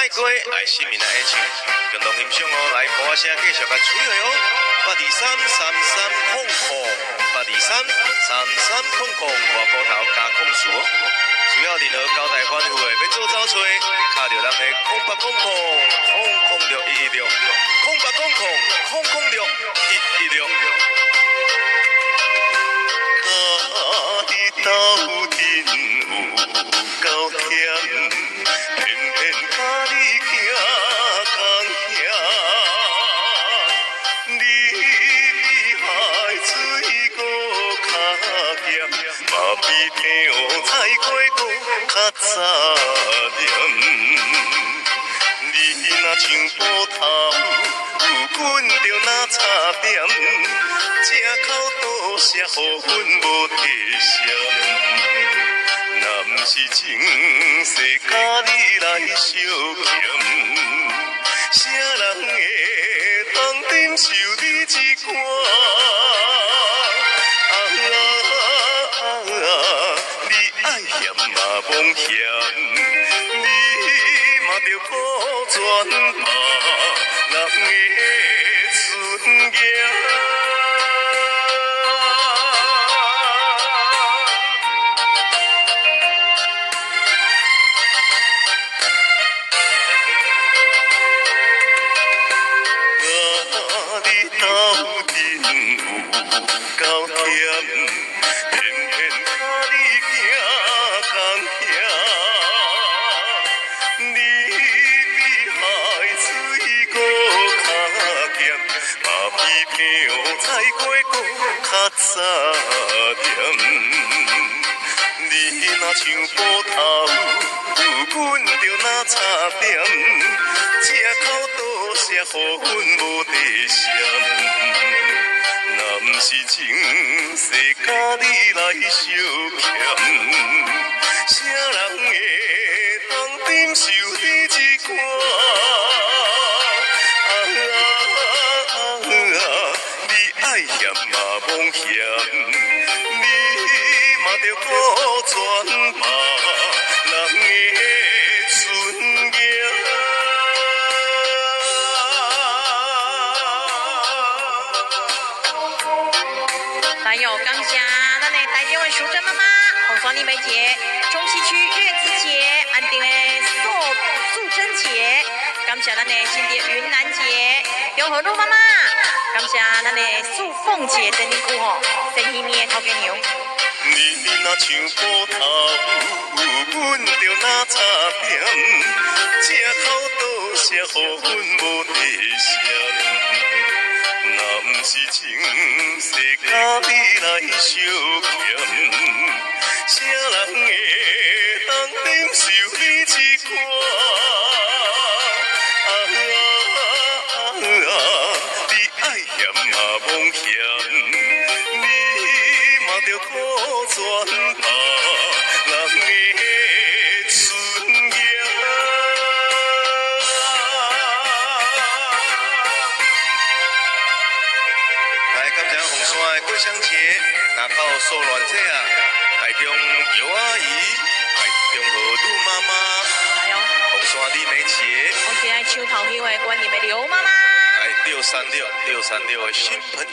菜雞愛市民來演唱，共同欣賞哦。來，鼓仔聲繼續共吹落哦。8233300，8233300，外埔頭加空數哦。需要任何交代吩咐的，欲做走揣，敲著咱的0800006116，0800006116。佮你鬥陣有夠忝，偏偏佮你行仝行。你比海水閣較鹹，嘛比天菜雞閣較早黏。你若像埔頭，阮就若插點，這口多謝予阮無底線。若毋是前世佮你來相欠，啥人會當忍受你一寒？啊啊，你愛嫌嘛罔嫌，你嘛著顧全別人的尊嚴。佮你鬥陣有夠忝，偏偏佮你行仝行。你比海水閣較鹹，嘛比天菜雞閣較早黏。你若像埔頭，阮就若插點，這口多謝予阮無底線。若毋是前世佮你來相欠，啥人會當忍受你一寒？啊啊，你愛嫌嘛罔嫌，你嘛著顧全別人的尊嚴。來喲，感謝咱的台中的淑珍媽媽，紅山麗梅姐，中西區月子姐，安定的素素貞姐，感謝咱的新竹雲南姐，中和路媽媽，感謝咱的素鳳姐，真辛苦吼，真興面的頭家娘。你若像埔頭，阮就若插點，這口多謝予阮無底線。若毋是前世佮你來相欠，啥人會當忍受你一寒？啊啊，你愛嫌嘛罔嫌，你嘛著顧全別人的尊嚴。來，感謝鳳山的桂香姐，南口素蘭姐啊，台中尤阿姨，台中和陸媽媽，來喲，鳳山李梅姐，我今日搶頭香的關林的劉媽媽。來636 636的新朋友。